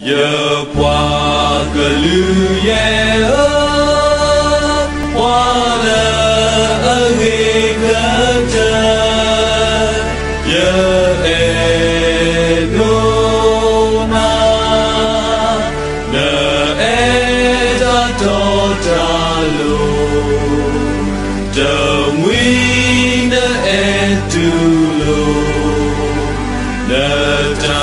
ယပှၤကလုာ်ယဲၢ်ဧၢ, ပှၤလၢအဂ့ၤကတၢၢ်, ယအဲၣ်ဒိးနၤ, နအဲၣ်တၢ်တီတၢ်လိၤ, တမှံၤနအဲၣ်တူၢ်လိာ် နတၢ်အ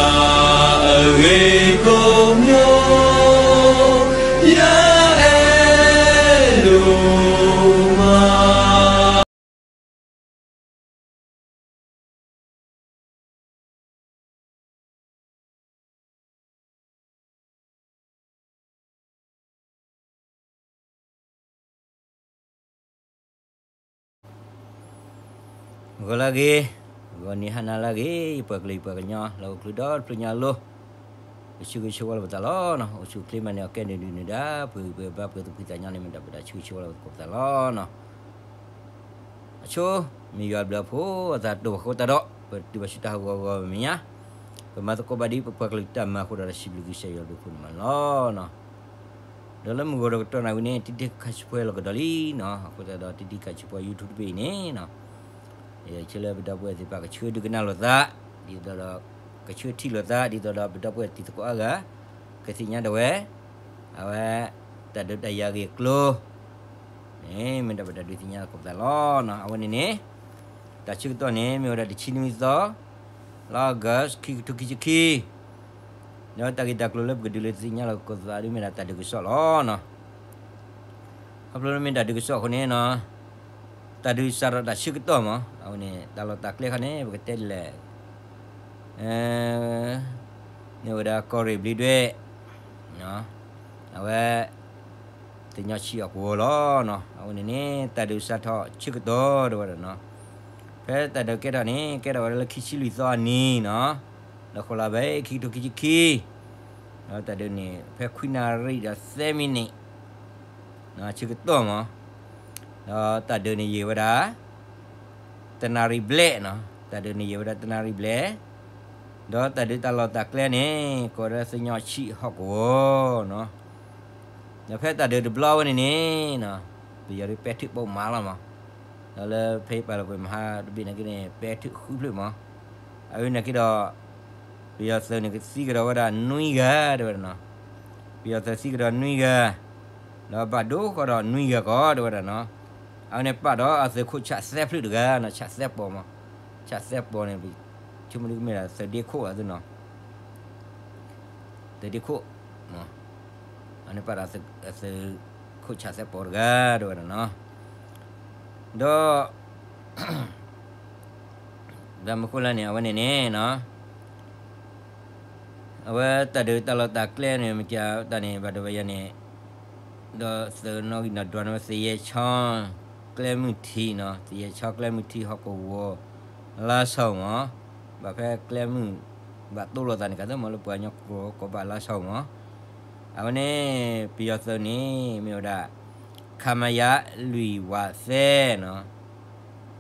ဂ့ၤကိးမံၤ, ယအဲၣ်ဒိးမး. ဂီၤလၢအဂ့ၤ, ဂီၤနံၤဟါနၤလၢအဂ့ၤ, ယပှၤကလုာ်ယပှၤကညီ လၢအိၣ်ချ့ဒီတဖျၢၣ်ညါအလိၤ, ပဆၢဂ့ၤဆၢဝါလီၤပသးလီၤနီၤ. အိၣ်ဆူၣ်အိၣ်ချ့မးန့ၣ် အကဲဒိၣ်ဒိၣ်န့ၣ်ဒၣ် ပှဲၤဂံၢ်ပှဲၤဘါ ပှဲၤသူၣ်ဖှံသးညီန့ၣ် မ့ၢ်ဒၣ်ပတၢ်ဆၢဂ့ၤဆၢဝါလီၤပသးလီၤနီၤ. အဆိ မ့ၢ်ယွၤဘျုးအဖိ အသးတိၢ်ဘၣ်ဃိတၢ်ဒီး ပတုၤဘၣ်ဆူတၢ်ဟးဂီၤဂီၤမဲာ်ညါ, ပမၤသကိးဘၣ်ဒ်ပပှၤကလုာ်တၢ်မၤအဃိဒီး တၢ်စံးဘျုးကစၢ်ယွၤဘျုးဖှိၣ်န့ၣ်မးန့ၣ်လီၤနီၤ. ဒီးလၢမုၢ်ဂီၤဒီးကတီၢ်နၣ်ဝံၤန့ၣ် တံၤတံၤခါဆူၣ်ပှဲၤလီၤကဒီးလံနီၤ. အဃိသတးဒီး တံၤတံၤခါဆူၣ်ပှဲၤ YouTube တဘ့ၣ်အံၤန့ၣ်နီၤ, ယဆၢလၢပဒီပုၢ်ဝဲၢ်သ့ၣ်တဖၣ် ကဆၢဒုးကနၣ်လိာ်သး ဒ်သိးဒီး ကဆၢထံၣ်လိာ်သး ဒ်သိးဒီးပဒီပုၢ်ဝဲၢ်တံၤသကိးအါဂၤ ကသ့ၣ်ညါဒၣ်ဝဲ အဝဲ တၢ်ဒုးတၢ်ယၤဂ့ၢ်ကျိၤ န့ၣ် မ့ၢ်ဒၣ်ပတၢ်ဒုးသ့ၣ်ညါသကိးပသးလီၤနီၤ. အဝဲန့ၣ်န့ၣ် တၢ်ဆၢကတီၢ်န့ၣ် မ့ၢ်ဝဲဒၣ်တဆံနွံသီ လါ August ခံကထိခံဆံခံ, ဒီးတၢ်ဂ့ၢ်တၢ်ကျိၤလၢပကဒုးသ့ၣ်ညါလိာ်သကိးသးဒ်မ့ၢ်ဒၣ်တၢ်ဒုးကစီၣ်လီၤနီၤ. ခီဖျိလၢမ့ၢ်တၢ်ဒုးကစီၣ်အဃိန့ၣ်နီၤ, တၢ်ဒုးစးထီၣ်တၢ်ဆၢကတီၢ်မး အဝဲန့ၣ် တၢ်လီၢ်တၢ်ကျဲခါန့ၣ် ပကတဲဒ်လဲၣ် မ့ၢ်ဝဲဒၣ်ကီၢ်ရ့ၣ်ဘျံးဒွဲၣ် အဝဲ သ့ၣ်ညါဆံးအီၣ်ကဝီၤလီၤနီၤ. အဝဲန့ၣ်န့ၣ် တၢ်ဒုးစးထီၣ်ဆၢကတီၢ်ဒၣ်ဝဲဒၣ်နီၤ. ဖဲတၢ်ဒုးကဲထီၣ်န့ၣ် ကဲထီၣ်ဝဲဒၣ်လၢခံဆံလွံၢ်သီအနံၤနီၤ, လၢဃိးလါဘဲ ခံကထိခံဆံခံ, ဒီးတၢ်ဒုးန့ၣ် ဖဲခွံနၣ်ရံၣ်ဒီးသၢမံးနံး ဆၢကတီၢ်မး, ဒီးတၢ်ဒုးန့ၣ်ယံာ်ဝဲဒၣ် တနၣ်ရံၣ်ဘျဲၣ်နီၤ, တၢ်ဒုးန့ၣ်ယံာ်ဝဲဒၣ်တနၣ်ရံၣ်ဘျဲၣ်, ဒီးတၢ်ဒုးတၢ်လီၢ်တၢ်ကျဲန့ၣ် ကိးဝဲဒၣ်သ့ၣ်ညါဆံးဟီၣ်ကဝီၤနီၤ. ဒီးဖဲတၢ်ဒုးတဘျီဝဲန့ၣ်န့ၣ်နီၤ, ပယီၤဒုးပဲာ်ထံးပိာ်မးလီၤမး, ဒီးလၢဖဲယပာ်လီၤကွံာ်မဟါတဘ့ၣ်နာ်က့န့ၣ် ပဲာ်ထံးဃုဖျၢၣ်မး, အဝဲနာ်က့ဒီး ပယီၤသုးန့ၣ်ကသံကဒီးဝဲဒၣ်နွံဂၤဒၣ်ဝဲဒၣ်နီၤ, ပယီၤသုးသံကဒီးနွံဂၤ, ဒီးဘၣ်ဒိဃီဒီးနွံဂၤကီးဒၣ်ဝဲဒၣ်နီၤ, အဝဲန့ၣ်ပာ်ဒီးအသုးခိၣ်ဆးသၢဖျၢၣ်တဂၤနီၤ, ဆးသၢပီၤမး, ဆးသၢပီၤန့ၣ် ဆိကမိၣ်ဒ်ကမ့ၢ်ဒၣ်သုးဒ့ခိၣ်အသုးနီၤ သုးဒ့ခိၣ်, အန့ၣ်ပာ်ဒီးအသုးခိၣ်ဆးသၢပီၤတဂၤဒၣ်ဝဲဒၣ်နီၤ, ဒီး ဘၣ်မနုၤဃိလဲၣ်န့ၣ် အဝဲန့ၣ်န့ၣ်နီၤ, အဝဲတၢ်ဒုးတၢ်လီၢ်တၢ်ကျဲန့ၣ် မ့ၢ်ကတၢၢ်န့ၣ် ဘၣ်ဒိဘၣ်ယၤန့ၣ်, ဒီးသုးနီၣ်ဂံၢ်နီၣ်ဒွးန့ၣ်ဝဲသယဲၢ်ဆီ ကျဲမုၢ်ထံးနီၤ, သယဲၢ်ဆီကျဲမုၢ်ထံးဟီၣ်ကဝီၤ လါဆီမး, ဘၣ်ဖဲကျဲမုၢ်ဘၣ်တိလိာ်သးန့ၣ် ကသ့ၣ်မးလၢပှၤကညီကိးဘၣ်လါဆီမး, အဝဲန့ၣ် ပယီၤသုးန့ၣ် မ့ၢ်ဝဲဒၣ် ခမရ လွံၢ်ဝးသၢနီၤ,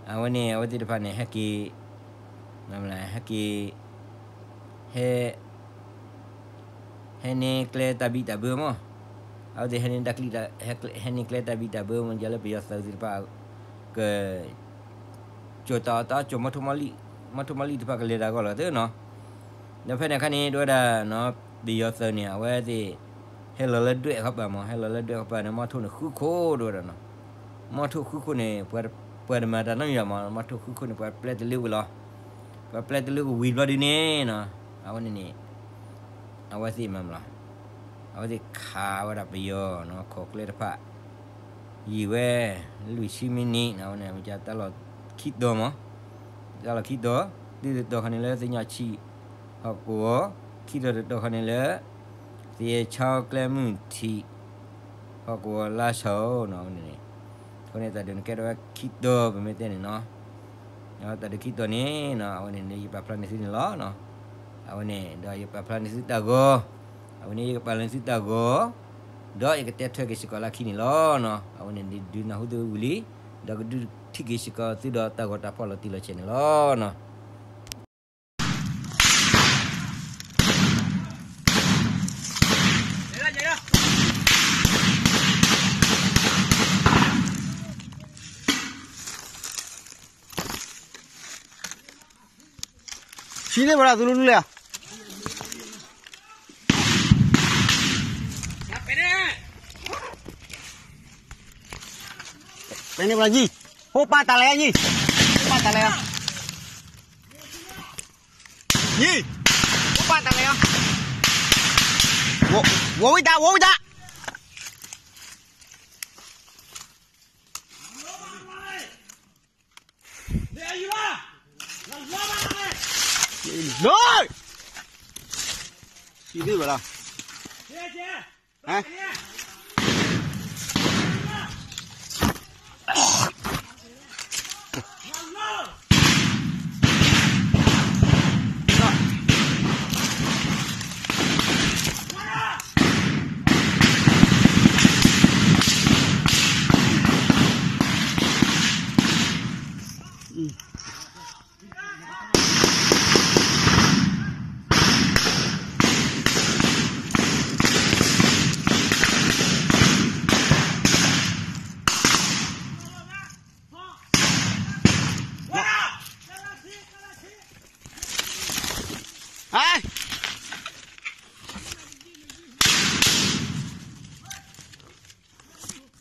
အဝဲန့ၣ် အဝဲသ့ၣ်တဖၣ်န့ၣ် ဟဲက့ၤ ဟဲက့ၤ ဟဲ ဟဲန့ၢ်ကျဲတၢ်ဘံၣ်တၢ်ဘၢမး, အဝဲသ့ၣ်ဟဲန့ၢ်တၢ်ကျံၣ် ဟဲန့ၢ်ကျဲတၢ်ဘံၣ်တၢ်ဘၢမး ယလၢပယီၤသုးသ့ၣ်တဖၣ် က ကၠိၤတၢ်အီၣ်တၢ်အီ ကၠိၤမီၢ်ထိၣ်မီၢ်လံၣ် မီၢ်ထိၣ်မီၢ်လံၣ်တဖၣ်ကလဲၤတၢ်ဂီၢ်လီၤသ့နီၤ, ဒီးဖဲန့ၣ်အခါန့ၣ် တဝဲဒၣ်နီၤ ပယီၤသုးန့ၣ် အဝဲသ့ၣ် ဟဲလီၤလၢဒွဲၣ်အခီပၤမး ဟဲလီၤလၢဒွဲၣ်အခီပၤန့ၣ် မီၢ်ထိၣ်န့ၣ်ဃုခိၣ်တဝဲဒၣ်နီၤ, မီၢ်ထိၣ်ဃုခိၣ်န့ၣ် ပှၤတမၤတၢ်နီတမံၤဘၣ်မး မီၢ်ထိၣ်ဃုခိၣ်န့ၣ် ပှၤပျဲတလၢဝံၤလီၤ, ပှၤပျဲတလၢကဝံၤတဘျီဒုန့ၣ်နီၤ, အဝဲန့ၣ်န့ၣ် အဝဲသ့ၣ်မၤမလီၤ, အဝဲသ့ၣ်ခးဝဲဒၣ်ပယီၤနီၤ ခိၣ်ကျဲတဖၣ် ယံာ်ဝဲ လွံၢ်ဆံမံးနံးနီၤ အဝဲန့ၣ် မ့ၢ်ကတၢၢ်တၢ်လီၢ်ခံတီၤမး, တၢ်လီၢ်ခံတီၤ, ဒုၣ်တတီၤခီန့ၣ်လၢသ့ၣ်ညါဆံးဟီၣ်ကဝီၤ, ခံတီၤတတီၤခီန့ၣ်လၢ သယဲၢ်ဆီကျဲမုၢ်ထံး ဟီၣ်ကဝီၤလါဆီနီၤ အဝဲန့ၣ်န့ၣ်, အဃိန့ၣ် တၢ်ဒုးန့ၣ်ကဲထီၣ်ဝဲခံတီၤ ပမ့ၢ်တဲန့ၣ်နီၤ, တၢ်ဒုးခံတီၤန့ၣ်နီၤ အဝဲန့ၣ် ယပာ်ဖျါန့ၢ်သုန့ၣ်လီၤနီၤ, အဝဲန့ၣ် ဒီးယပာ်ဖျါန့ၢ်သုတၢ်ဂီၤ, အဝဲန့ၣ် ယကပာ်လီၤန့ၢ်သုတၢ်ဂီၤ, ဒီးယကတဲထွဲက့ၤစ့ၢ်ကီးလၢခံန့ၣ်လီၤနီၤ, အဝဲန့ၣ်ဒုးနၢ်ဟူသုဝံၤလံ, ဒီးကဒုးထံၣ်က့ၤစ့ၢ်ကီးသုဒီးတၢ်ဂီၤတၢ်ဖီၣ်လီၤတံၢ်လီၤဆဲးန့ၣ်လီၤနီၤ. ယံၤန့ၢ်ဘၣ်လၢသုလူလူလဲၣ်ဧါ. ပဲန့ၢ်ဘၣ်ယံၤ, ဟိပာ်တၢ်လဲၣ်ယံၤ, ဟိပာ်တၢ်လဲၣ်ဧါ, ယံၤ, ဟိပာ်တၢ်လဲၣ်ဧါ, ဝဝံတၢ် ဝဝံတၢ် လၢ, ယံၤန့ၢ်ဘၣ်လၢ, ဟါ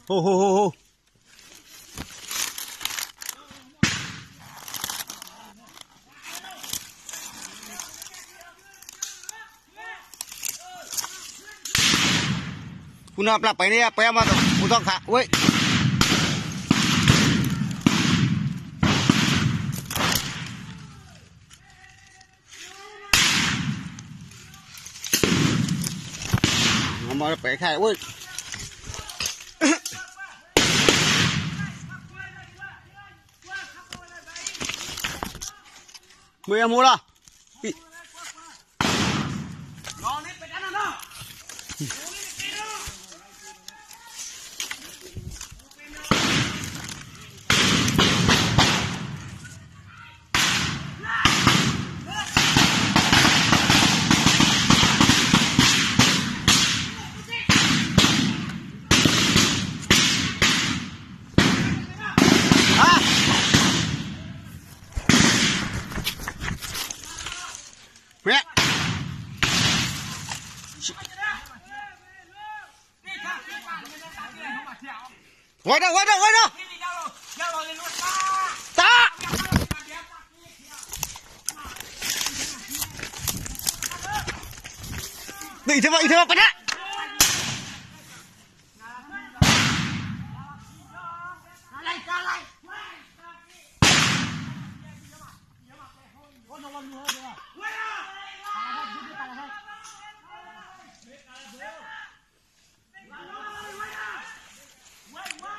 ဟိ ဟိ ဟိ ဟိ ဖုနၢ်ပျၢ်ပှဲၤန့ၣ် ပှဲၤမး အိၣ်သီခးဝဲ, မ့ၢ်ပှဲၤခါဝဲ, မ့ၢ်အမိၢ်လီၤ. ဝဲဒၣ် ဝဲဒၣ် ဝဲဒၣ်, တၢ်, အံၤထဲဘၣ် အံၤထဲဘၣ် ပဒၣ်.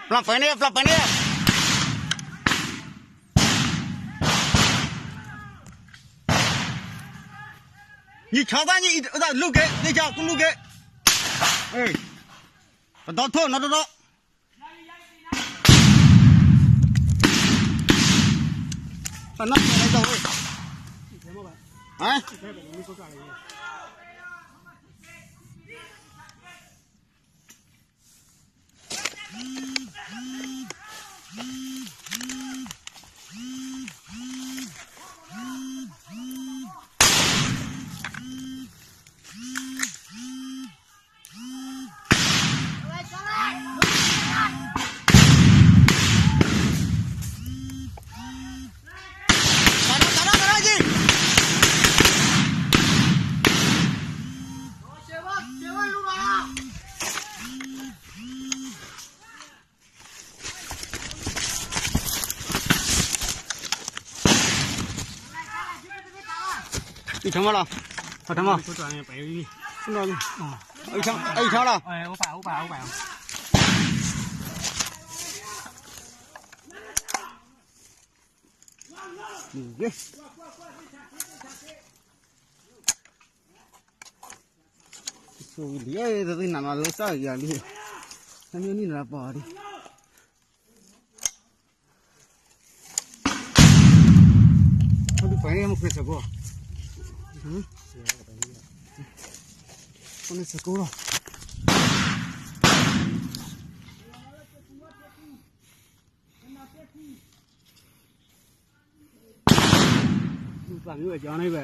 ပျၢ်ပှဲၤန့ၣ် ပျၢ်ပှဲၤန့ၣ်, ယံၤဆီဘၣ် ယံၤ လူၢ်က့ၤ သ့ၣ်ကၢ် ကလူၢ်က့ၤ, ပဒီထိၣ်နီတဒီ, ပနီၢ်ကလဲၤဒီးဝဲ, ဟါ အံၤထီၣ်မးလီၤ, အံၤထီၣ်မး, အံၤထီၣ်လီၤ. ဆိလံ တသ့ၣ်နၤမၤလိစၢ်ယၤလံ, နမ့ၢ်နံၣ်နၤပှၤဒံး, ပှၤန့ၣ်မ့ၢ်ခွဲးစၢကိး, ခွဲးစၢကိးလီၤ. ပှၤမ့ၢ်ဝဲကီန့ၣ်ဝဲ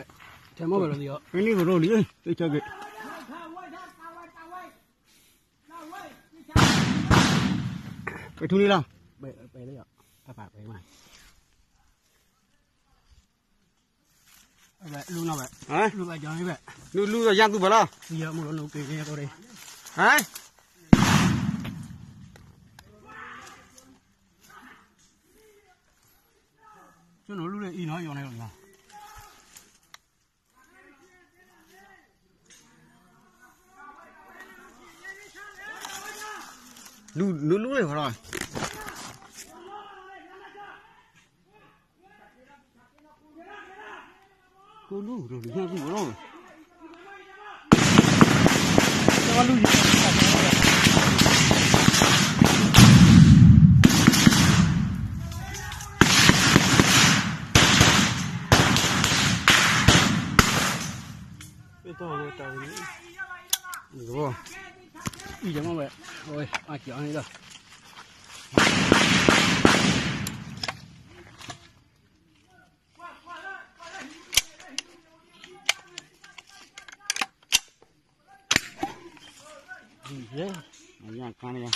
ထဲမ့ၢ်ဝဲလီၤ, မ့ၢ်န့ၢ်ကရိလံ, တကဲက့ၤ, ပထူန့ၣ်လီၤ, ပ, ပ, ပ, ပ, လူနီၤဝဲ, လူဘၣ်ကၠီန့ၣ်ဝဲ, လူလူဒီးယါသူၣ်ဘၣ်လီၤ, ယမ့ၢ်လီၤနက့ၤန့ၣ်ကီး, ဟါ ကၠီနီၤလူလၢအံၤနီၤ ယီၤန့ၣ်လီၤ, လူလူလူလၢဃီလီၤ, ကလူလူလူညါလူလီၤ, လူ အံၤမ့ၢ်ဝဲ, အကၠီန့ၣ်လီၤ, ယဲ, ယကါန့ၣ်,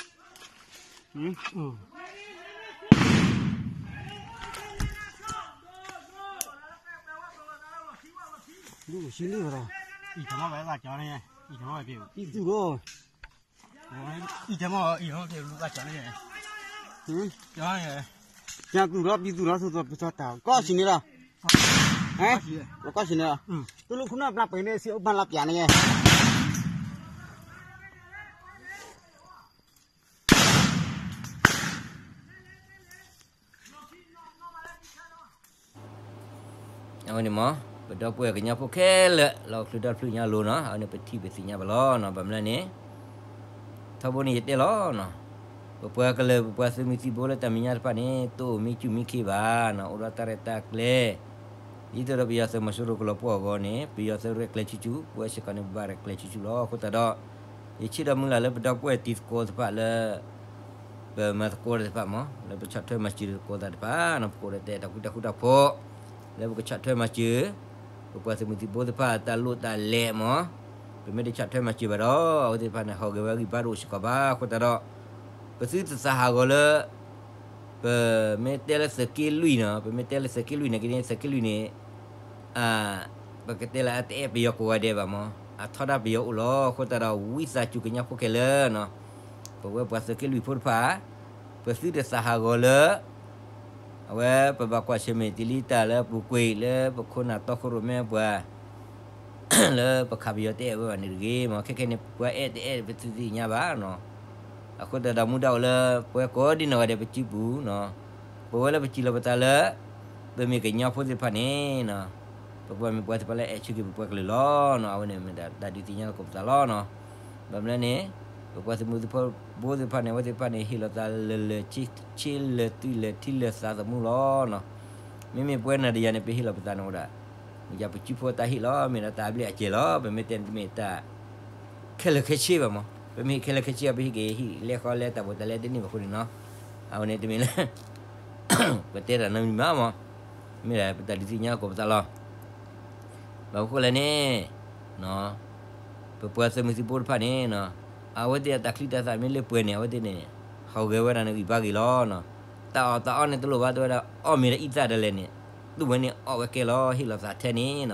လူၢ်ဆံလံလီၤ, အံၤမ့ၢ်ဝဲသးကၠီန့ၣ်, အံၤမ့ၢ်ဝဲ, အံၤသူၣ်လီၤ, အံၤမ့ၢ်အံၤမ့ၢ်ကဲလူၢ်သးကၠီန့ၣ်, ကၠီသူၣ်လီၤ ပံသူၣ်လီၤ သူၣ်သီပသီတၢ် ကီၢ်ဆံန့ၣ်လီၤ, ကီၢ်ဆံန့ၣ်လီၤ, တူၢ်လိာ်ခိၣ်နၢ်ပျၢ်ပှဲၤန့ၣ် စံးအိၣ်ပၢ်လၢပျၢ်န့ၣ်ယဲ အဝဲန့ၣ်မ့ၢ် ပဒီပုၢ်ဝဲၢ်ကညီဖိခဲလၢာ် လၢဟီၣ်ခိၣ်ချၢဒီဖျၢၣ်ညါလိၤနီၤ, အဝဲန့ၣ်ပထံၣ်ပသ့ၣ်ညါဘၣ်လီၤနီၤ, ဘၣ်မနုၤလဲၣ်န့ၣ် ထီဘိန့ၣ်ယတဲလီၤနီၤ, ပပှၤကလုာ် ပပှၤသုးမုၢ်သံၣ်ဘိလၢတၢ်မဲာ်ညါတဖၣ်န့ၣ် တအိၣ်မံစူၢ်မံခ့ဘၣ်နီၤ, အိၣ်ဒီးတၢ်ရဲၣ်တၢ်ကျဲၤ ဒ်သိးဒီးပယီၤသုးမီၤစိရိၤကလီၤပှီၢ်အဂီၢ်န့ၣ် ပယီၤသုးရဲၣ်ကျဲၤဆူၣ်ဆူၣ် ပဝဲစ့ၢ်ကီးန့ၣ် ပဘၣ်ရဲၣ်ကျဲၤဆူၣ်ဆူၣ်လီၤ. အဃိသတးဒီး ယဆၢဒီးမုၢ်လၢ်လၢပဒီပုၢ်ဝဲၢ်တံၤသကိးတဖၣ်လၢ ပမၤသကိးတၢ်တဖၣ်မ့ၢ် လၢပဆီၣ်ထွဲမၤစၢၤသကိးတၢ်တဖၣ်နီၤ, ပကအိၣ်ဒီးတၢ်အဲၣ်တၢ်ကွံတၢ်ဃူတၢ်ဖိး လၢပကဆီၣ်ထွဲမၤစၢၤ ပပှၤသုးမုၢ်သံၣ်ဘိသ့ၣ်တဖၣ်တၢ်လိၣ်တၢ်လဲၤမ့ၢ်, ပမ့ၢ်တဆီၣ်ထွဲမၤစၢၤဘၣ်ဒီး အဝဲသ့ၣ်တဖၣ်န့ၣ် ဟီၣ်ဂဲၤဝဲဂံၢ်ဘါတအိၣ်စ့ၢ်ကီးဘၣ်. အဃိသတးဒီး ပသုတသးဟးဂီၤလၢ ပမ့ၢ်တဲလၢသုးက့လွံၢ်နီၤ, ပမ့ၢ်တဲလၢသုးက့လွံၢ်န့ၣ်က့န့ၣ် သုးက့လွံၢ်န့ၣ် ပကတဲလၢအတအဲၣ်ပယီၤကိးဂၤဒဲးဘၣ်မ့ၢ်, အထီဒါပယီၤအိၣ်လီၤ. အဃိသတးဒီး ဝံသးစူၤကညီဖိခဲလၢာ်နီၤ, ပဝဲပှၤသုးက့လွံၢ်ဖိတဖၣ် ပသုတသးဟးဂီၤလၢ အဝဲပဘၣ်ကွၢ်ဆၢၣ်မဲာ်တုၤလံတၢ်လၢအပူၤကွံာ် လၢပခိၣ်နၢ်တီခိၣ်ရိၣ်မဲပှၤ လၢပခးပယီၤတအဲၣ်ဝဲဘၣ်န့ၣ်တဂ့ၤမ့ၢ်, ခဲခဲန့ၣ် ပှၤအဲၣ်တအဲၣ်ပသုတသ့ၣ်ညါဘၣ်နီၤ. အဃိသတးဒီးမူဒါအိၣ်လၢ ပဝဲကိးဒံနီၢ်ဂၤဒဲးပစုပူၤနီၤ, ပဝဲလၢပစံးလီၤပသးလၢ ပမ့ၢ်ကညီဖိသ့ၣ်တဖၣ်န့ၣ်နီၤ, ပကဘၣ်မ့ၢ်ပှၤသ့ၣ်တဖၣ်လၢအဲၣ်ဆၢက့ၤပပှၤကလုာ်လီၤနီၤ. အဝဲန့ၣ်မ့ၢ်ဒၣ်တၢ်ဒုးသ့ၣ်ညါသကိးပသးလီၤနီၤ. ဘၣ်မနုၤလဲၣ်န့ၣ် ပပှၤသုးမုၢ်သံၣ်ဘိသ့ၣ်တဖၣ်န့ၣ် အဝဲသ့ၣ်တဖၣ်န့ၣ် ဟ့ၣ်လီၤသးလၢာ်လၢာ်ဆ့ဆ့ လၢာ်သွံၣ်လၢာ်ထံလၢာ်သးသမူလီၤနီၤ. မ့မ့ၢ်ပဝဲနၤဒီးယၤန့ၣ် ပဟ့ၣ်လီၤပသးန့ၣ်အိၣ်ဒၣ် မ့ၢ်ယၤပစုဖိတၢ်ဟ့ၣ်လီၤ မ့ၢ်ဒၣ်တၢ်အဘျုးအစဲၤလီၤ. ပမ့ၢ်တဲတမ့ၢ်တၢ် ခဲလၢာ်ခဲဆ့ဘၣ်မ့ၢ်, ပမ့ၢ်ဟ့ၣ်ခဲလၢာ်ခဲဆ့အီၤ ပဟ့ၣ်က့ၤဟံၣ်လဲဃီလဲတၢ်ဘိးတၢ်လဲတန့ၢ်ဘၣ်အဃိန့ၣ်နီၤ. အဝဲန့ၣ်တမ့ၢ်လၢ ပတဲတၢ်နီတမံၤဘၣ်မ့ၢ်, မ့ၢ်ဒၣ်ပတၢ်ဒုးသ့ၣ်ညါသကိးပသးလီၤ. ဘၣ်မနုၤအဃိလဲၣ်န့ၣ် ပပှၤသုးမုၢ်သံၣ်ဘိတဖၣ်န့ၣ် အဝဲသ့ၣ်အတၢ်ချံတၢ်သၣ်မ့ၢ်လၢပှဲၤန့ၣ် အဝဲသ့ၣ်န့ၣ် ဟီၣ်ဂဲၤဝဲဒၣ်န့ၣ်ဂံၢ်ဘါဂ့ၤလီၤနီၤ. တၢ်အီၣ်တၢ်အီန့ၣ်တလိၣ်ဘၣ် တဲဝဲဒၣ် အီၣ်မ့ၢ်ဒၣ်အံသၣ်ဒ်လဲၣ်န့ၣ် သူၣ်ဝဲန့ၣ်အီၣ်ဝဲကဲလီၤ ဟ့ၣ်လီၤသးထဲန့ၣ်နီၤ.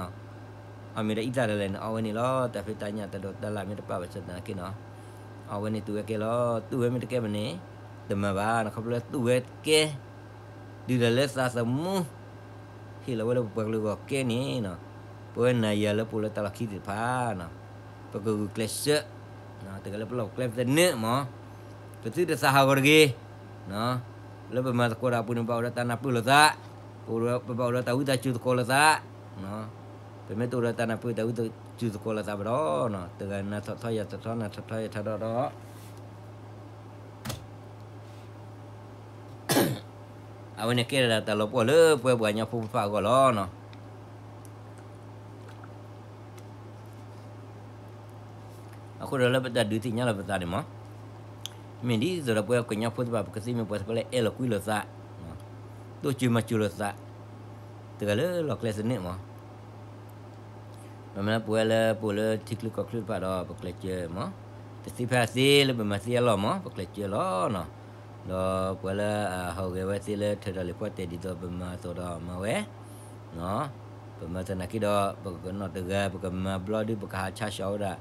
အီၣ်မ့ၢ်ဒၣ်အံသၣ်ဒ်လဲၣ်န့ၣ် အီၣ်ဝဲန့ၣ်လီၤ. တၢ်ဖံးတၢ်ညၣ်တၢ်ဒိးတၢ်လၣ်မ့ၢ်တပာ်ဘၣ်ဆၣ်သနာ်က့နီၤ အီၣ်ဝဲန့ၣ်သူၣ်ဝဲကဲလီၤ. သူၣ်ဝဲမ့ၢ်တကဲဘၣ်န့ၣ် တမၤဘၣ်နီၤ. ခီဖျိလၢသူၣ်ဝဲကဲ တုၤဒၣ်လၢသးသမူ ဟ့ၣ်လီၤဝဲလၢပပှၤကလုာ်အဂီၢ်ကဲန့ၣ်နီၤ ပဝဲနၤယၤလၢပအိၣ်လၢတၢ်လီၢ်ခံသ့ၣ်တဖၣ်နီၤ ပကဂုာ်ကျဲးစၢး တဂၤလၢပလီၢ်ပကျဲပသနၢၣ်မ့ၢ် ပသုတသးဟးဂီၤတဂ့ၤ လၢပမၤသကိးတၢ်အပူၤန့ၣ် ပဘၣ်အိၣ်ဒီးတၢ်နၢ်ပၢၢ်လိာ်သး ပဘၣ်အိၣ်ဒီးတၢ်ဝံသးစူၤသကိးလိာ်သး ပမ့ၢ်တအိၣ်ဒီးတၢ်နၢ်ပၢၢ်တၢ်ဝံသးစူၤသကိးလိာ်သးဘၣ်ဒီး တဂၤနၤထီၣ်ထီယၤထီၣ်ထီ နၤထီၣ်ထီယၤထီၣ်ဒီး အဝဲန့ၣ်ကဲဒၣ်တၢ်လီၤပှီၢ်လၢပဝဲပှၤကညီဖိသ့ၣ်တဖၣ်အဂီၢ်လီၤနီၤ. အဃိဒီးလၢပတၢ်ဒုးသ့ၣ်ညါလီၤပသးန့ၣ်မ့ၢ် မ့ၢ်ဒ်သိးဒီးပဝဲကညီဖိသ့ၣ်တဖၣ် ပကသ့မ့ၢ်ပှၤသ့ၣ်တဖၣ်လၢအဲၣ်လိာ်ကွံလိာ်သး တိစၢၤမၤစၢၤလိာ်သး တဂၤလၢလီၢ်ကျဲသနၢၣ်မ့ၢ် မ့ၢ်လၢပဝဲလၢပအိၣ်လၢထံချၢကီၢ်ချၢတဖၣ်ဒီး ပကျဲးစၢးမး, တသ့ဖဲအသ့လၢပမၤသ့အလီၢ်မး ပကျဲးစၢးလီၤနီၤ. ဒီးပှၤလၢအဟးဂီၤဝဲသ့လၢထၢၣ်ဒီးလံာ်ဖီတဲာ်ဒ်သိးပမၤအသိးဒီးမၤဝဲ ပမၤသနာ်က့ဒီး ပကနီၣ်တဂၤ ပကမၤဘျီဒုး ပကဟးဆါဆှီဝဲဒၣ်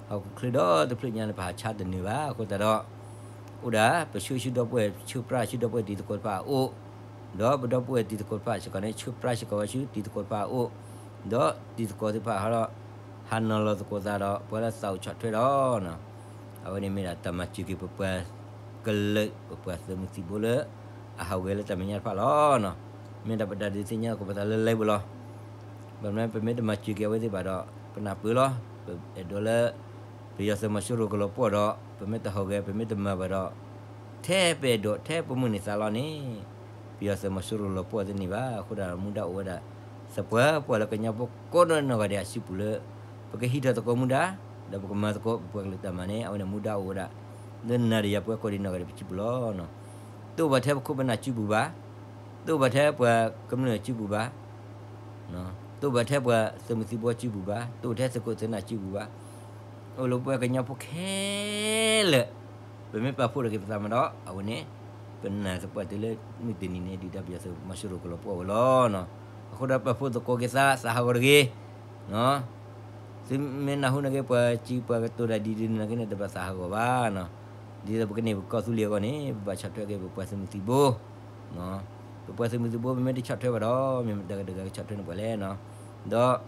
ဟီၣ်ခိၣ်ချၢဒီတဖျၢၣ်ညါန့ၣ် ပဟးဆါတနၢၤဘၣ်. အဃိသတးဒီး အိၣ်ဒၣ် ပဆှၢဆူဒီပုၢ်ဝဲၢ် ဆှၢပြၢဆူဒီပုၢ်ဝဲၢ်တံၤသကိးတဖၣ်အအိၣ်, ဒီးပဒီပုၢ်ဝဲၢ်တံၤသကိးတဖၣ်စ့ၢ်ကီးန့ၣ် ဆှၢပြၢစ့ၢ်ကီးဝဲဆူတံၤသကိးတဖၣ်အအိၣ်, ဒီးတံၤသကိးသ့ၣ်တဖၣ်ဟီဒီး ဟးနီၤလီၤသကိးသးဒီး ပှၤလၢသးအိၣ်ဆီၣ်ထွဲဒီး အဝဲန့ၣ်မ့ၢ်ဒၣ်တၢ်မၤစၢၤက့ၤပပှၤကလုာ် ပပှၤသုးမုၢ်သံၣ်ဘိလၢ အဟးဂီၤလၢတၢ်မဲာ်ညါတဖၣ်လီၤ. မ့ၢ်ဒၣ်ပတၢ်ဒုးသ့ၣ်ညါကပီၤသးလၢလံာ်ပူၤလီၤ. ဘၣ်မနုၤပမ့ၢ်တမၤစၢၤက့ၤအဝဲသ့ၣ်ဘၣ်ဒီး ပနၢ်ပၢၢ်လီၤ. ပအဲၣ်ဒိးလၢ ပယီၤသုးမီၤစိရိၤကလီၤပှီၢ်ဒီး ပမ့ၢ်တဟးဂီၤ ပမ့ၢ်တမၤဘၣ်ဒီး ထဲပအဲၣ်ဒိးထဲပမုၢ်န့ၢ်သးလီၤန့ၣ် ပယီၤသုးမီၤစိရိၤလီၤပှီၢ်တန့ၢ်ဘၣ်. အဃိဒၣ်မူဒါအိၣ်ဝဲဒၣ် သပှၢ်ပှၢ်လၢကညီဖိကိးနီၢ်ဂၤဒဲးအစုပူၤလၢ ပကဟံးထီၣ်သကိးမူဒါ ဒီးပကမၤသကိးပပှၤကလုာ်တၢ်မၤန့ၣ် အဝဲန့ၣ်မူဒါအိၣ်ဝဲဒၣ် လၢနၤဒီးယၤပှၤကိးဒံးနီၢ်ဂၤဒဲးပစုပူၤလီၤ. တအိၣ်ဘၣ်ထဲပခိၣ်ပနၢ်စုပူၤဘၣ်, တအိၣ်ဘၣ်ထဲပှၤကမျၢၢ်စုပူၤဘၣ်, တအိၣ်ဘၣ်ထဲပှၤသုးမုၢ်သံၣ်ဘိစုပူၤဘၣ်, တအိၣ်ထဲသုးခိၣ်သုးနၢ်စုပူၤဘၣ်. အိၣ်လၢပဝဲကညီဖိခဲလၢာ် ပမ့ၢ်ပာ်ဖှိၣ်ထီၣ်က့ၤပသးမးဒီး အဝဲန့ၣ် ပနာ်သပှၢ်တုၤလၢမုၢ်တနံၤန့ၣ် ဒုၣ်ဒါပယီၤသုးမီၤစိရိၤကလီၤပှီၢ်ဝဲလီၤ. အဃိဒီးပာ်ဖှိၣ်သကိးက့ၤသး သးဟးဂီၤတဂ့ၤ သုမ့ၢ်နၢ်ဟူနာ်က့ ပှၤစံးပှၤကတိၤတၢ်ဒ်ဒ်န့ၣ်နာ်က့န့ၣ် တဘၣ်သးဟးဂီၤဘၣ်. ဒ်သိးပကန့ၢ်ပကီၢ်သူလ့ၤအဂီၢ်န့ၣ် ပဘၣ်ဆီၣ်ထွဲက့ၤပပှၤသုးမုၢ်သံၣ်ဘိ, ပပှၤသုးမုၢ်သံၣ်ဘိ ပမ့ၢ်တဆီၣ်ထွဲဘၣ်ဒီး မ့ၢ်မတၤတဂၤကဆီၣ်ထွဲန့ၢ်ပှၤလဲၣ်. ဒီး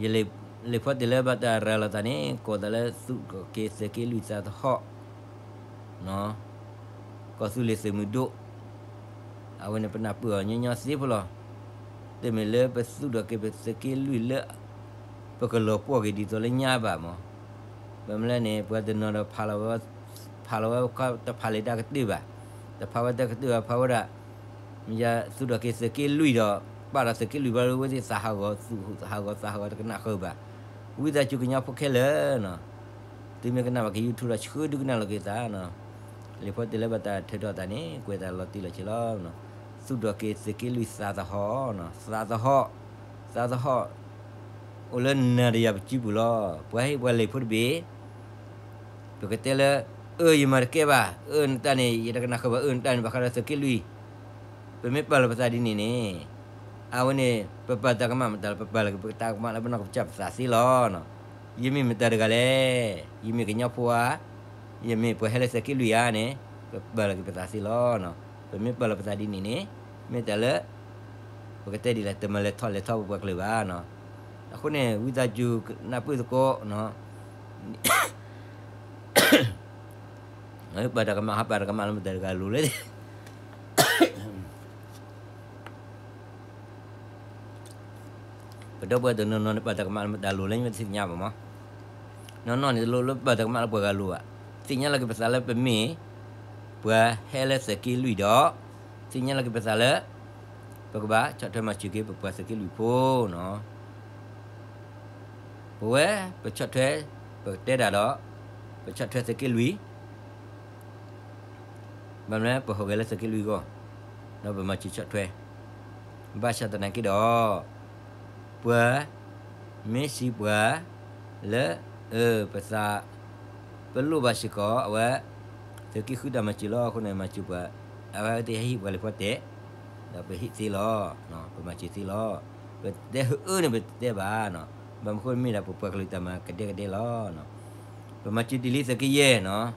ယလံာ်ဖီတဲာ်လၢဘၣ်တၢ်ရၤလီၤသးန့ၣ် ကိးသးလၢသူၣ်ထီၣ်က့ၤသုးက့လွံၢ်သးသဟီၣ် ကီၢ်သူလ့ၤသုးမုၢ်ဒိၣ်, အဝဲန့ၣ်ပနၢ်ပၢၢ်အီၤညီညီသ့ဖိလီၤ. တမ့ၢ်လၢပသူၣ်ထီၣ်က့ၤပသုးက့လွံၢ်လၢ ပကလီၤပှီၢ်က့ၤဒ်သိးလၢညါဘၣ်မး. ဘၣ်မနုၤလဲၣ်န့ၣ် ပှၤတနီၤဒီး ဖးလီၤဝဲ တဖးလီၤဝဲတၢ်ကတၢၢ်ဘၣ်, တဖးဝဲတၢ်ကတၢၢ်ဘၣ် ဖးဝဲဒၣ် မ့ၢ်ယသူၣ်ထီၣ်က့ၤသုးက့လွံၢ်ဒီး ပာ်ဒီးသုးက့လွံၢ်ဘျီလၢဝဲသ့ၣ်သးဟးဂီၤ သူၣ်ဟးဂီၤသးဟးဂီၤတကနၣ်ဃုာ်ဘၣ်. ဝံသးစူၤကညီဖိခဲလၢာ်နီၤ, သုမ့ၢ်ကနၣ်ဘၣ်က့ၤ YouTube ဒီးဆှၢဒုးကနၣ်လီၤက့ၤသးနီၤ. လံာ်ဖီတဲာ်လၢဘၣ်တၢ်ထုးထီၣ်သးန့ၣ် ကွဲးတၢ်လီၤတံၢ်လီၤဆဲးလီၤ. သူၣ်ထီၣ်က့ၤသုးက့လွံၢ်သးသဟီၣ်နီၤ, သးသဟီၣ်, သးသဟီၣ် အိၣ်လၢနၤဒီးယၤပစုပူၤလီၤ. ပှၤဟ့ၣ်ပှၤလံာ်ဖိတဘ့ၣ် ပကတဲလၢ အၢ ယမၤတကဲဘၣ်, အၢ နတၢ်န့ၣ် ယတကနၣ်ဃုာ်ဘၣ်, အၢ နတၢ်န့ၣ် ဘၣ်ဃးဒီးသုးက့လွံၢ်, ပမ့ၢ်ပာ်လီၤပသးဒ်န့ၣ်န့ၣ် အဝဲန့ၣ် ပပာ်တၢ်ကမၣ်မတၤလဲၣ်, ပပာ်လီၤက့ၤပတၢ်ကမၣ်လၢပနီၢ်ကစၢ်ပသးသ့လီၤ. ယမ့ၢ်မတၤတဂၤလဲၣ်, ယမ့ၢ်ကညီဖိဧါ, ယမ့ၢ်ပှၤဟဲလၢသုးက့လွံၢ်ဧါန့ၣ် ပပာ်လီၤက့ၤပသးသ့လီၤ. ပမ့ၢ်ပာ်လီၤပသးဒ်န့ၣ်န့ၣ် မ့ၢ်တၢ်လၢ ပကတဲဒ်လဲၣ်, တမၤလဲၤထီၣ်လဲၤထီပပှၤကလုာ်ဘၣ်နီၤ. အဃိန့ၣ် ဝံသးစူၤနၢ်ပၢၢ်သကိး ပာ်တၢ်ကမၣ် ဟးပာ်တၢ်ကမၣ်လၢမတၤတဂၤအလိၤလဲၣ်. ပဒီပုၢ်ဝဲၢ်တနီၤနီၤန့ၣ် ပာ်တၢ်ကမၣ်လၢမတၤအလိၤလဲၣ် မ့ၢ်တသ့ၣ်ညါဘၣ်မး. နီၢ်နီၢ်န့ၣ် တလိၣ်လၢပာ်တၢ်ကမၣ်လၢပှၤဂၤအလိၤဘၣ်. သ့ၣ်ညါလီၤက့ၤပသးလၢပမ့ၢ် ပှၤဟဲလၢသုးက့လွံၢ်ဒီး သ့ၣ်ညါလီၤက့ၤပသးလၢ ပကဘၣ်ဆီၣ်ထွဲမၤစၢၤက့ၤ ပပှၤသုးက့လွံၢ်ဖိနီၤ. ပဝဲ ပဆီၣ်ထွဲ ပကတဲတၢ်ဒီး ပဆီၣ်ထွဲသုးက့လွံၢ် ဘၣ်မနုၤ ပဟူးဂဲၤလၢသုးက့လွံၢ်အဂီၢ် ဒီးပမၤစၢၤဆီၣ်ထွဲ ဘၣ်ဆၣ်သနာ်က့ဒီး ပှၤ မ့ၢ်စံးပှၤ လၢ အၢ ပသး ပလိၣ်ဘၣ်စ့ၢ်ကီး အဝဲ သုးက့ဃုတၢ်မၤစၢၤလီၤ. အဃိန့ၣ် မၤစၢၤပှၤ အဝဲသ့ၣ်ဟဲဟ့ၣ်ပှၤလံာ်ဖီတဲာ် ဒီးပဟ့ၣ်သ့လီၤ. ပမၤစၢၤသ့လီၤ. ပတဲအၢန့ၣ် ပတတဲဘၣ်. ဘၣ်မနုၤအဃိ မ့ၢ်ဒၣ်ပပှၤကလုာ်တၢ်မၤကဒဲကဒဲလီၤ. ပမၤစၢၤတ့ၢ်လံသုးက့ယဲၢ်နီၤ,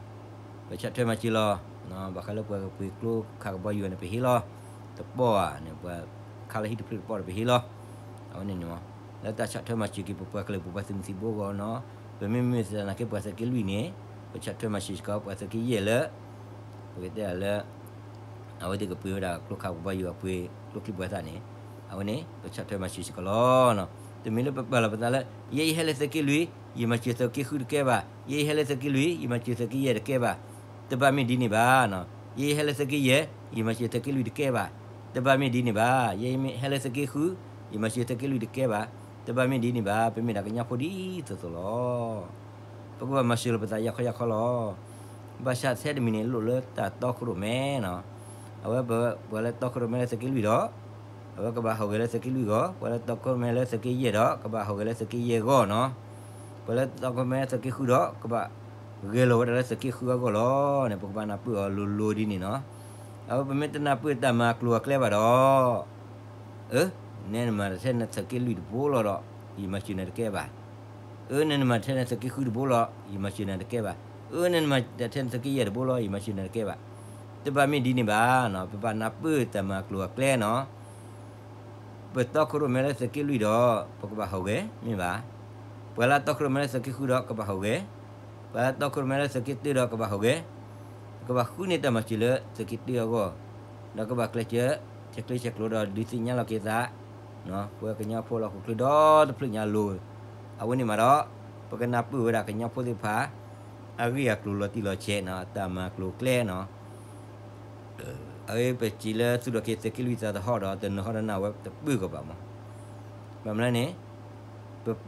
ပဆီၣ်ထွဲမၤစၢၤလီၤ. ဘၣ်ဃးလၢပှၤကပှ့ၤကျိခးကဘီယူၤန့ၣ် ပဟ့ၣ်လီၤ. တပီၢ်ဧါန့ၣ် ပှၤခါလၢဟံၣ်တဖျၢၣ်တပီၢ်ဒီး ပဟ့ၣ်လီၤ. အဝဲန့ၣ်န့ၣ် လၢတၢ်ဆီၣ်ထွဲမၤစၢၤက့ၤ ပပှၤကလုာ် ပပှၤသုးမုၢ်သံၣ်ဘိအဂီၢ်နီၤ, ပမ့မ့ၢ်သနာ်က့ ပှၤသုးက့လွံၢ်န့ၣ် ပဆီၣ်ထွဲမၤစၢၤစ့ၢ်ကီး ပှၤသုးက့ယဲၢ်လၢ ပကတဲဒၣ်လၢ အဝဲသ့ၣ်ကပှ့ၤဝဲဒၣ်ကျိခးကဘီယူၤ အပှ့ၤကျိချံပှၤသၣ်န့ၣ်, အဝဲန့ၣ် ပဆီၣ်ထွဲမၤစၢၤစ့ၢ်ကီးလီၤ. တမ့ၢ်လၢပပာ်လီၤပသးလၢ ယဲယဟဲလၢသုးက့လွံၢ် ယမၤစၢၤသုးက့ဃုတကဲဘၣ်, ယဲယဟဲလၢသုးက့လွံၢ် ယမၤစၢၤသုးက့ယဲၢ်တကဲဘၣ်, တဘၣ်မ့ၢ်ဒ်န့ၣ်ဘၣ်. ယဲယဟဲလၢသုးက့ယဲၢ် ယမၤစၢၤသုးက့လွံၢ်တကဲဘၣ်, တဘၣ်မ့ၢ်ဒ်န့ၣ်ဘၣ်. ယဲယဟဲလၢသုးက့ဃု ယမၤစၢၤသုးက့လွံၢ်တကဲဘၣ်, တဘၣ်မ့ၢ်ဒ်န့ၣ်ဘၣ်. ပမ့ၢ်ဒၣ်ကညီဖိဒ်သိးသိးလီၤ. ပကဘၣ်မၤစၢၤလီၤပသးယၤခီယၤခီလီၤ. ဘၣ်ဆၣ်ထဲတမံၤန့ၣ် လိၣ်လၢတၢ်တီခိၣ်ရိၣ်မဲနီၤ. အဝဲပ ပှၤလၢတီခိၣ်ရိၣ်မဲလၢသုးက့လွံၢ်ဒီး ပကဘၣ်ဟီၣ်ဂဲၤလၢသုးက့လွံၢ်အဂီၢ်, ပှၤလၢတီခိၣ်ရိၣ်မဲလၢသုးက့ယဲၢ်ဒီး ကဘၣ်ဟီၣ်ဂဲၤလၢသုးက့ယဲၢ်အဂီၢ်နီၤ. ပှၤလၢတီခိၣ်ရိၣ်မဲလၢသုးက့ဃုဒီး ကဘၣ်ဂဲၤလီၤဝဲဒၣ်လၢသုးက့ဃုအဂီၢ်လီၤန့ၣ် ပကဘၣ်နၢ်ပၢၢ်အီၤလိၤလိၤဒ်န့ၣ်နီၤ. အဝဲပမ့ၢ်တနၢ်ပၢၢ်တၢ်မၤကျိၤအကျဲဘၣ်ဒီး အၢ, နဲနမၤတၢ်ထဲနသုးက့လွံၢ်တဘိလီၤဒီး ယမၤစၢၤနၤတကဲဘၣ်. အၢ, နဲနမၤတၢ်ထဲနသုးက့ဃုတဘိလီၤ ယမၤစၢၤနၤတကဲဘၣ်. အၢ, နဲနမၤတၢ်ထဲနသုးက့ယဲၢ်တဘိလီၤ ယမၤစၢၤနၤတကဲဘၣ်. တဘၣ်မ့ၢ်ဒ်န့ၣ်ဘၣ်နီၤ, ပဘၣ်နၢ်ပၢၢ်တၢ်မၤကျိၤအကျဲနီၤ. ပတီခိၣ်ရိၣ်မဲလၢသုးက့လွံၢ်ဒီး ပကဘၣ်ဟီၣ်ဂဲၤ မ့ၢ်ဘၣ်. ပှၤလၢတီခိၣ်ရိၣ်မဲလၢသုးက့ဃုဒီးကဘၣ်ဟီၣ်ဂဲၤ, ပှၤလၢတီခိၣ်ရိၣ်မဲလၢသုးက့တၢဒီးကဘၣ်ဟီၣ်ဂဲၤ, ကဘၣ်ဃုန့ၢ်တၢ်မၤစၢၤလၢသုးက့တၢအဂီၢ်, ဒီးကဘၣ်ကျဲးစၢး ဆဲးကျၢဆဲးကျိးဒီးဒုးသ့ၣ်ညါလီၤက့ၤသး ပဝဲကညီဖိလၢဟီၣ်ခိၣ်ချၢဒီတဖျၢၣ်ညါအလိၤ, အဝဲန့ၣ်မးဒီး ပကနၢ်ပၢၢ်ဝဲဒၣ်ကညီဖိသ့ၣ်တဖၣ် အဂ့ၢ်အကျိၤလီၤတံၢ်လီၤဆဲးနီၤ, တၢ်မၤကျိၤအကျဲနီၤ. အဝဲပစံးလၢသူၣ်ထီၣ်က့ၤသုးက့လွံၢ်သးသဟီၣ်ဒီး တနၢၤဟီၣ်ဒီးနၢ်ဝဲတပၢၢ်ကီးဘၣ်မး. ဘၣ်မနုၤလဲၣ်န့ၣ် ပသုးက့လွံၢ်န့ၣ် သး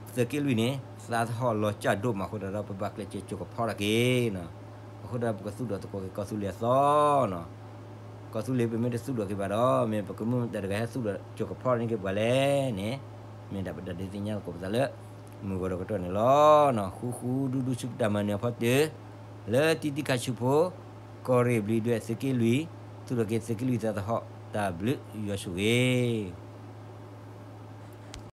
သဟီၣ်လီၤစၢ်ဒိၣ်မးအဃိသတးဒီး ပဘၣ်ကျဲးစၢးစိာ်ကဖီထီၣ်က့ၤနီၤ. အဃိဒီးပကသူၣ်ထီၣ်သကိးက့ၤကီၢ်သူလ့ၤအသီနီၤ. ကီၢ်သူလ့ၤပမ့ၢ်တသူၣ်ထီၣ်က့ၤဘၣ်ဒီး မ့ၢ်ပကမူၣ်မတၤတဂၤဟဲသူၣ်ထီၣ်စိာ်ကဖီထီၣ်န့ၢ်က့ၤပှၤလဲၣ်န့ၣ် မ့ၢ်ဒၣ်ပတၢ်ဒုးသ့ၣ်ညါသကိးပသးလၢ မုၢ်ဂီၤဒီးကတီၢ်န့ၣ်လီၤ. ဃူဃူဒူဒူဆူပတၢ်မၤနၢၤအဖီတၢၢ် လၢတံၤတံၤခါဆူဖိ ကီၢ်ရ့ၣ်ဘျံးဒွဲၣ်သုးက့လွံၢ် သူၣ်ထီၣ်က့ၤသုးက့လွံၢ်သးသဟီၣ် တၢ်ဘျုးယွၤဆိၣ်ဂ့ၤ